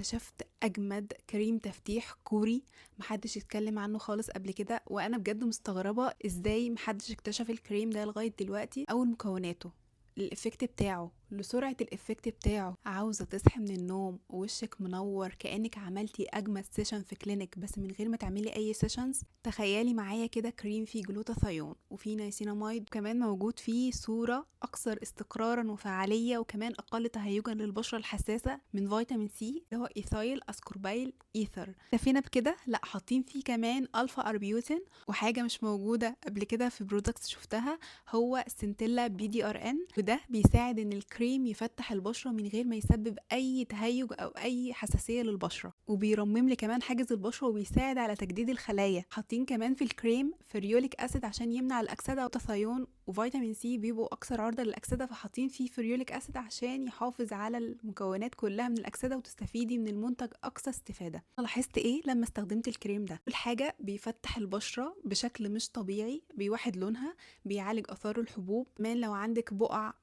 اكتشفت اجمد كريم تفتيح كوري محدش اتكلم عنه خالص قبل كده، وانا بجد مستغربه ازاي محدش اكتشف الكريم ده لغاية دلوقتي. اول مكوناته، ال effect بتاعه، لسرعة ال effect بتاعه. عاوزة تصحي من النوم ووشك منور كأنك عملتي أجمد session في clinic بس من غير ما تعملي أي sessions. تخيلي معايا كده كريم فيه جلوتاثيون وفيه نيسيناميد، وكمان موجود فيه صورة أكثر استقرارا وفعالية وكمان أقل تهيجا للبشرة الحساسة من فيتامين سي اللي هو ethyl ascorbyl ether. اكتفينا بكده؟ لا، حاطين فيه كمان alpha arbutin وحاجة مش موجودة قبل كده في products شفتها، هو centella PDRN، وده بيساعد ان الكريم يفتح البشرة من غير ما يسبب اي تهيج او اي حساسية للبشرة، وبيرمم لي كمان حاجز البشرة وبيساعد على تجديد الخلايا. حاطين كمان في الكريم ferulic acid عشان يمنع الاكسدة، وتاثيون وفيتامين سي بيبقوا اكثر عرضة للاكسدة، فحاطين فيه ferulic acid عشان يحافظ على المكونات كلها من الاكسدة وتستفيدي من المنتج اقصى استفادة. لاحظت ايه لما استخدمت الكريم ده؟ اول حاجة بيفتح البشرة بشكل مش طبيعي، بيوحد لونها، بيعالج اثار الحبوب، كمان لو عندك بقع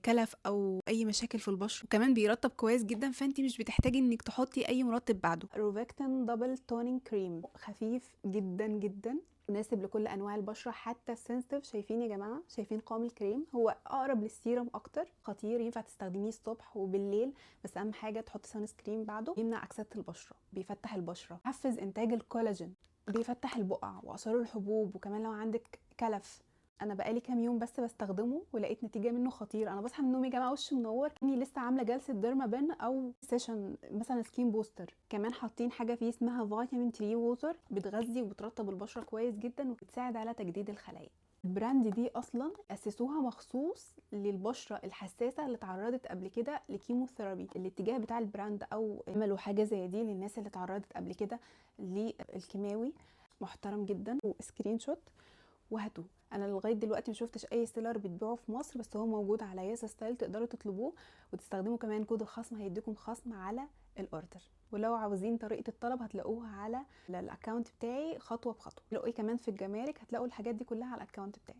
كلف او اي مشاكل في البشرة، وكمان بيرطب كويس جدا، فانت مش بتحتاجي انك تحطي اي مرطب بعده. Rovectin double toning cream خفيف جدا جدا، مناسب لكل انواع البشرة حتى ال sensitive. شايفين يا جماعة؟ شايفين قوام الكريم؟ هو اقرب للسيرم اكتر، خطير، ينفع تستخدميه الصبح وبالليل، بس اهم حاجة تحطي sunscreen بعده. يمنع اكسده البشرة، بيفتح البشرة، يحفز انتاج الكولاجين، بيفتح البقع واثار الحبوب، وكمان لو عندك كلف. انا بقالي كام يوم بس بستخدمه ولقيت نتيجة منه خطيرة. انا بصحى من النوم يا جماعة وشي منور كاني لسه عامله جلسه derma pen او session مثلا skin booster. كمان حاطين حاجة فيه اسمها vitamin tree water، بتغذي وبترطب البشرة كويس جدا وبتساعد على تجديد الخلايا. ال brand دي اصلا اسسوها مخصوص للبشره الحساسة اللي اتعرضت قبل كده ل chemotherapy. الاتجاه بتاع ال brand او عملوا حاجة زي دي للناس اللي اتعرضت قبل كده للكيماوي. محترم جدا. و screenshot وهاتوه. انا لغاية دلوقتي ما شفتش اي seller بتبيعه في مصر، بس هو موجود على ياسا ستايل، تقدروا تطلبوه وتستخدموا كمان كود الخصم، هيديكم خصم على ال order. ولو عاوزين طريقه الطلب هتلاقوها على ال account بتاعي خطوة بخطوة. تلاقوا كمان في الجمارك، هتلاقوا الحاجات دي كلها على ال account بتاعي.